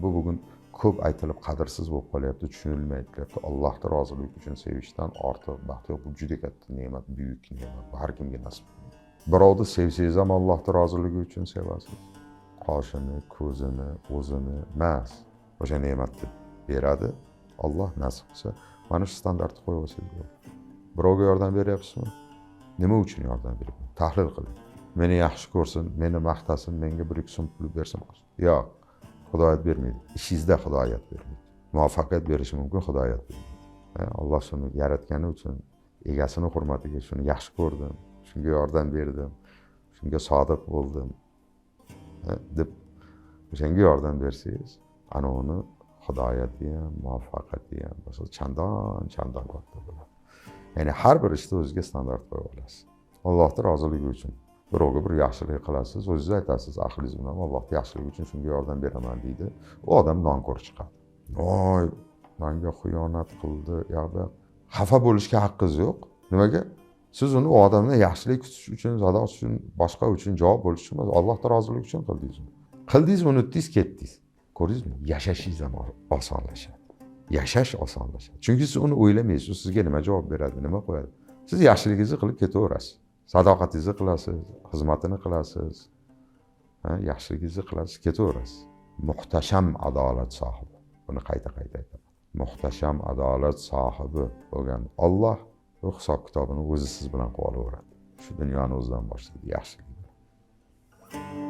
Bu bugun ko'p aytilib qadrsiz bo'lib qolyapti, tushunilmay aytilyapti. Allohni roziligi uchun sevishdan ortiq baxt yo'q. Bu juda katta ne'mat, buyuk ne'mat. Bu har kimga nasib qilmaydi. Birovni sevsangiz ham Allohni roziligi uchun sevasiz. Qoshini, ko'zini, o'zini emas. O'sha ne'matni beradi. Alloh nasib qilsa, mana shu standartni qo'yib olsangiz bo'ladi. Birovga yordam beryapsizmi? Nima uchun yordam beryapman? Tahlil qiling. Meni yaxshi ko'rsin, meni maqtasin, menga 1-2 so'm pul bersin. Yo'q, hidoyat bermaydi. Ishingizda hidoyat bermaydi. Muvaffaqiyat berishi mumkin, hidoyat bermaydi. Alloh shuni yaratgani uchun, egasini hurmatiga shuni yaxshi ko'rdim, shunga yordam berdim, shunga sodiq bo'ldim deb o'shanga yordam bersangiz, ana uni hidoyati ham, muvaffaqiyati ham boshqa chandon katta bo'ladi. Ya'ni har bir ishda o'zizga standart qo'yib olasiz. Allohning roziligi uchun birovga bir yaxshilik qilasiz, o'zingiz aytasiz, aqlingiz bilan Allohning yaxshiligi uchun shunga yordam beraman deydi. U odam nonkor chiqadi. Voy, menga xiyonat qildi, yo'q. Xafa bo'lishga haqqingiz yo'q. Nimaga? Siz uni u odamdan yaxshilik kutish uchun, sadaqa uchun, boshqa uchun javob bo'lish uchun emas, Allohning roziligi uchun qildingiz uni. Qildingiz, unutdingiz, ketdingiz. Ko'rdingizmi? Yashashingiz ham osonlashadi. Yashash osonlashadi. Chunki siz uni o'ylamaysiz, u sizga nima javob beradi, nima qo'yadi. Siz yaxshiligingizni qilib ketaverasiz. Sadoqatingizni qilasiz, xizmatini qilasiz, yaxshiligingizni qilasiz, ketaverasiz. Muhtasham adolat sohibi. Buni qayta-qayta aytaman. Muhtasham adolat sohibi bo'lgan Alloh bu hisob kitobini o'zi siz bilan qilib olaveradi. Shu dunyoni o'zidan boshlaydi yaxshilik bilan.